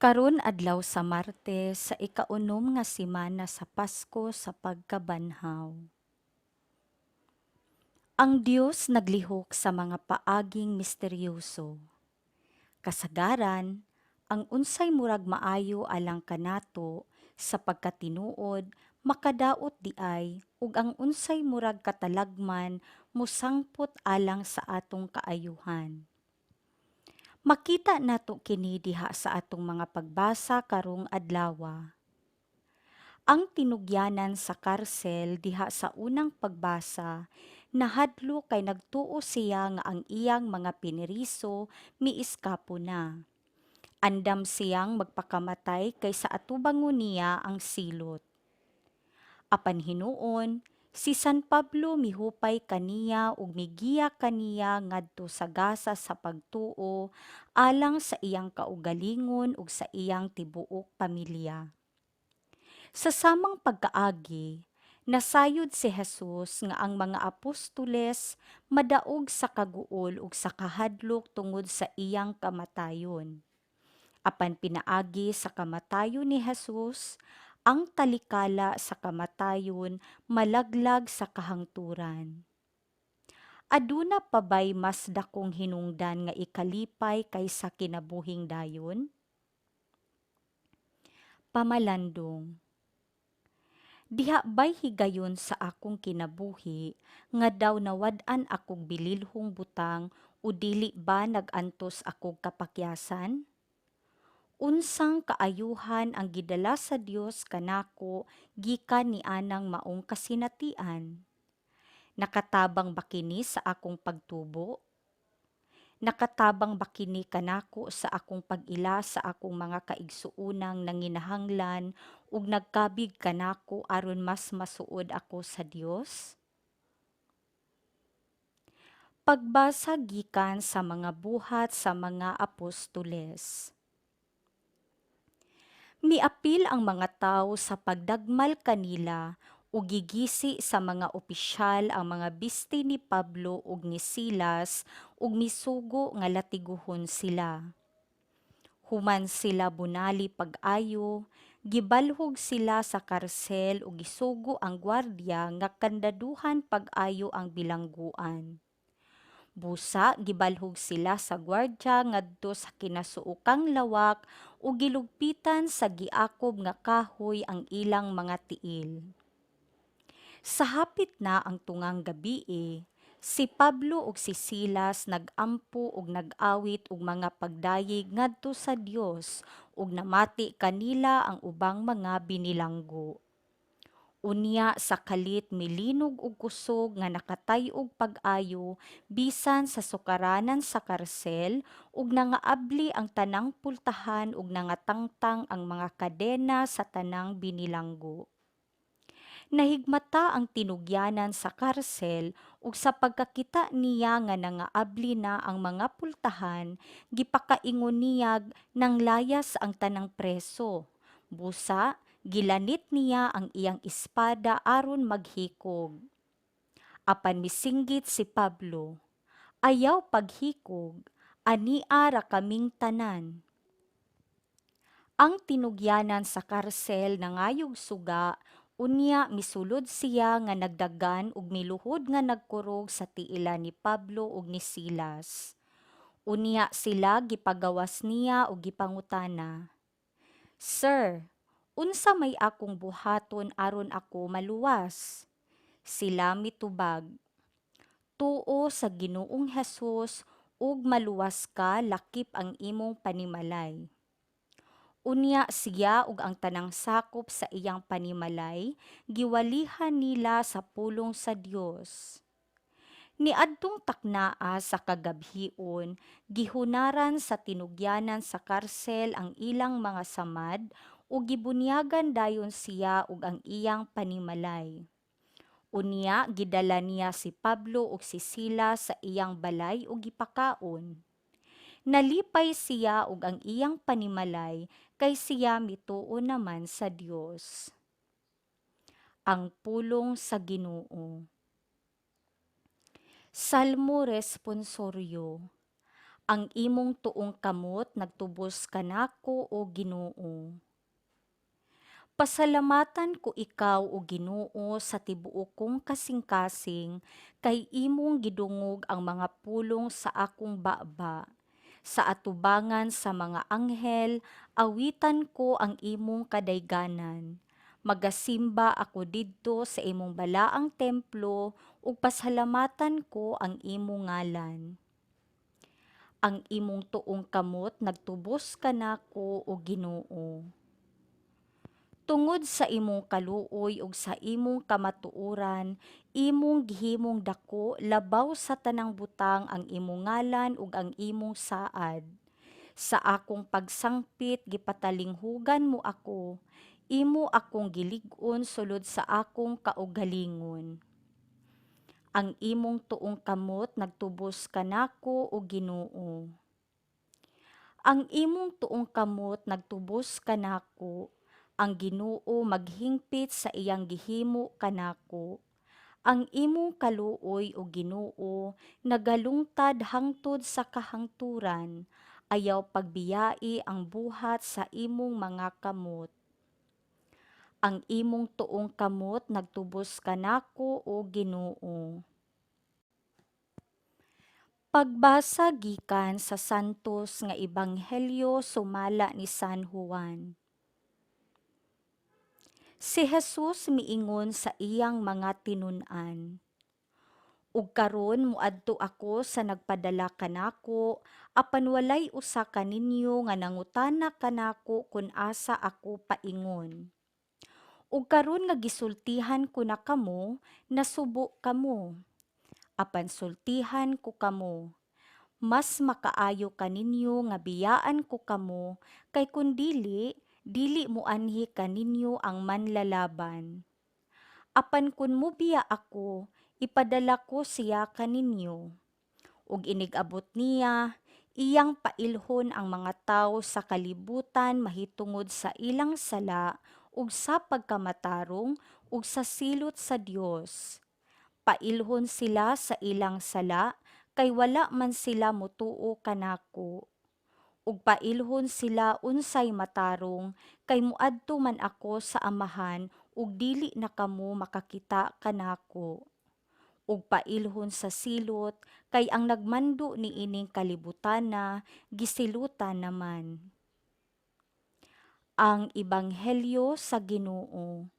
Karon adlaw sa Martes sa ikaunom nga semana sa Pasko sa pagkabanhaw. Ang Dios naglihok sa mga paaging misteryoso. Kasagaran, ang unsay murag maayo alang kanato sa pagkatinuod makadaot diay ug ang unsay murag katalagman mosangpot alang sa atong kaayuhan. Makita nato kini diha sa atong mga pagbasa karong adlawa. Ang tinugyanan sa karsel diha sa unang pagbasa nahadlok kay nagtuo siya nga ang iyang mga piniriso miiskapo na. Andam siyang magpakamatay kaysa atubangon niya ang silot. Apan hinuon, si San Pablo mihupay kaniya ug migiya kaniya ngadto sa gasa sa pagtuo alang sa iyang kaugalingon ug sa iyang tibuok pamilya. Sa samang pagkaagi, nasayod si Jesus nga ang mga apostoles madaog sa kaguol ug sa kahadlok tungod sa iyang kamatayon. Apan pinaagi sa kamatayon ni Jesus, ang talikala sa kamatayon malaglag sa kahangturan. Aduna pa bay mas dakong hinungdan nga ikalipay kaysa kinabuhing dayon? Pamalandong. Diha bay higayon sa akong kinabuhi nga daw nawad-an akog bililhong butang o dili ba nag-antos akog kapakyasan? Unsang kaayuhan ang gidala sa Dios kanako gikan nianang maong kasinatian? Nakatabang ba kini sa akong pagtubo? Nakatabang ba kini kanako sa akong pag-ila sa akong mga kaigsuonang nanginahanglan ug nagkabig kanako aron mas masuod ako sa Dios? Pagbasa gikan sa mga Buhat sa mga Apostoles. Miapil ang mga tawo sa pagdagmal kanila ug gigisi sa mga opisyal ang mga bisti ni Pablo ug ni Silas ug misugo nga latiguhon sila. Human sila bunali pag-ayo, gibalhog sila sa karsel ug gisugo ang gwardiya nga kandaduhan pag-ayo ang bilangguan. Busa gibalhog sila sa gwardya ngadto sa kinasuokang lawak ug gilugpitan sa giakob nga kahoy ang ilang mga tiil. Sa hapit na ang tungang gabii, si Pablo ug si Silas nag-ampo ug nag-awit og mga pagdayeg ngadto sa Dios ug namati kanila ang ubang mga binilanggo. Unya sa kalit milinog og kusog nga nakatay-og pag-ayo bisan sa sukaranan sa karsel ug nangaabli ang tanang pultahan ug nangatangtang ang mga kadena sa tanang binilanggo. Nahigmata ang tinugyanan sa karsel ug sa pagkakita niya nga nangaabli na ang mga pultahan, gipakaingon niyag nanglayas ang tanang preso. Busa gilanit niya ang iyang espada aron maghikog. Apan misinggit si Pablo, "Ayaw paghikog, ania ra kaming tanan." Ang tinugyanan sa karsel nangayog suga, unya misulod siya nga nagdagan ug miluhod nga nagkurog sa tiilan ni Pablo ug ni Silas. Unya sila gipagawas niya ug gipangutana, "Sir, unsa may akong buhaton aron ako maluwas?" Sila mitubag, "Tuo sa Ginoong Hesus ug maluwas ka lakip ang imong panimalay." Unya siya ug ang tanang sakop sa iyang panimalay giwalihan nila sa pulong sa Dios. Niadtong taknaa sa kagabhion, gihunaran sa tinugyanan sa karsel ang ilang mga samad ug gibunyagan dayon siya ug ang iyang panimalay. Unya gidala niya si Pablo ug si Silas sa iyang balay ug gipakaon. Nalipay siya ug ang iyang panimalay kay siya mituo naman sa Dios. Ang pulong sa Ginoo. Salmo Responsoryo. Ang imong tuong kamot nagtubos kanako, o Ginoo. Pasalamatan ko ikaw, o Ginoo, sa tibuok kong kasing-kasing, kay imong gidungog ang mga pulong sa akong baba. Sa atubangan sa mga anghel, awitan ko ang imong kadayganan. Magasimba ako didto sa imong balaang templo ug pasalamatan ko ang imong ngalan. Ang imong tuong kamot nagtubos kanako, o Ginoo. Tungod sa imong kaluoy ug sa imong kamatuoran, imong gihimong dako labaw sa tanang butang ang imong ngalan ug ang imong saad. Sa akong pagsangpit gipatalinghugan mo ako, imo akong gilig-on sulod sa akong kaugalingon. Ang imong tuong kamot nagtubos kanako, o Ginoo. Ang imong tuong kamot nagtubos kanako, ang Ginoo maghingpit sa iyang gihimo kanako. Ang imong kaluoy, o Ginoo, nagalungtad hangtod sa kahangturan, ayaw pagbiyai ang buhat sa imong mga kamot. Ang imong tuong kamot nagtubos kanako, o Ginoo. Pagbasa gikan sa Santos nga Ebanghelyo sumala ni San Juan. Si Jesus miingon sa iyang mga tinun-an, "Ug karon moadto ako sa nagpadala kanako, apan walay usa kaninyo nga nangutana kanako kon asa ako paingon. Ug karon nga gisultihan ko na kamo, nasubo kamo. Apan sultihan ko kamo, mas makaayo kaninyo nga biyaan ko kamo, kay kun dili, dili moanhi kaninyo ang Manlalaban. Apan kun mobiya ako, ipadala ko siya kaninyo. Ug inig-abot niya, iyang pailhon ang mga tawo sa kalibutan mahitungod sa ilang sala ug sa pagkamatarong ug sa silot sa Dios. Pailhon sila sa ilang sala kay wala man sila motuo kanako. Ug pailhon sila unsay matarong kay moadto man ako sa Amahan ug dili na kamo makakita kanako. Ug pailhon sa silot kay ang nagmando niining kalibutana gisilutan naman." Ang Ebanghelyo sa Ginoo.